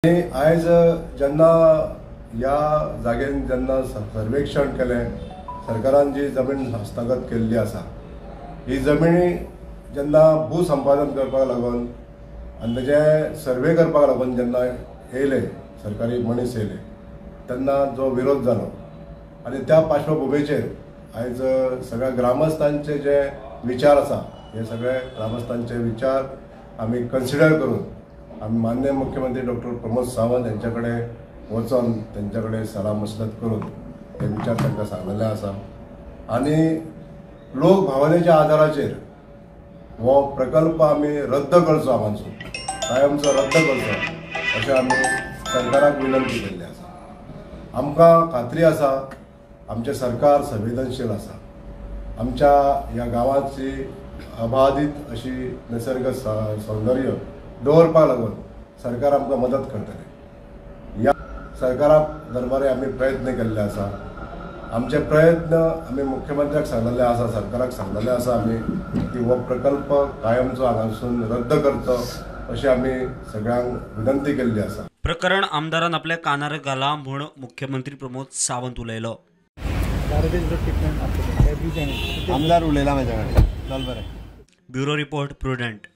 आनी आयज जेन्ना ह्या जाग्यान जेन्ना सर्वेक्षण केलें, सरकारान जी जमीन हस्तगत केल्ली आसा ही जमिनी जेन्ना भूसंपादन करपाक लागून आनी तेजें सर्वे करपाक लागून जेन्ना येयले सरकारी मनीस येयले तेन्ना जो विरोध जालो आनी त्या पार्श्वभुमीचेर आयज सगळ्या ग्रामस्थांचे जे विचार आसा हे सगळे ग्रामस्थांचे विचार आमी कन्सिडर करून आमी माननीय मुख्यमंत्री डॉक्टर प्रमोद सावंत यांच्या कडेन वचोन तेंच्या कडेन सलाह मसलत करून हे विचार तांकां सांगलेले आसा आनी लोक भावनेच्या आधाराचेर हो प्रकल्प आमी रद्द करचो, हांगासून कायमचो रद्द करचो अशें आमी सरकाराक विनंती केल्ली आसा. आमकां खात्री आसा आमचें सरकार संवेदनशील आसा, आमच्या ह्या गांवाची अबाधीत अशी निसर्ग सौंदर्य दवरपाक लागून सरकार आमकां मदत करतलें. ह्या सरकारा दरबारे आमी प्रयत्न केल्ले आसा, आमचे प्रयत्न आमी मुख्यमंत्र्याक सांगलेले आसा, सरकाराक सांगलेले आसा आमी की हो प्रकल्प कायमचो हांगासून रद्द करचो अशें आमी सगळ्यांक विनंती केल्ली आसा. प्रकरण आमदारान आपल्या कानार घाला म्हूण मुख्यमंत्री प्रमोद सावंत उलयलो. आमदार उलयला म्हाज्या कडेन. चल बरें. Bureau report, Prudent.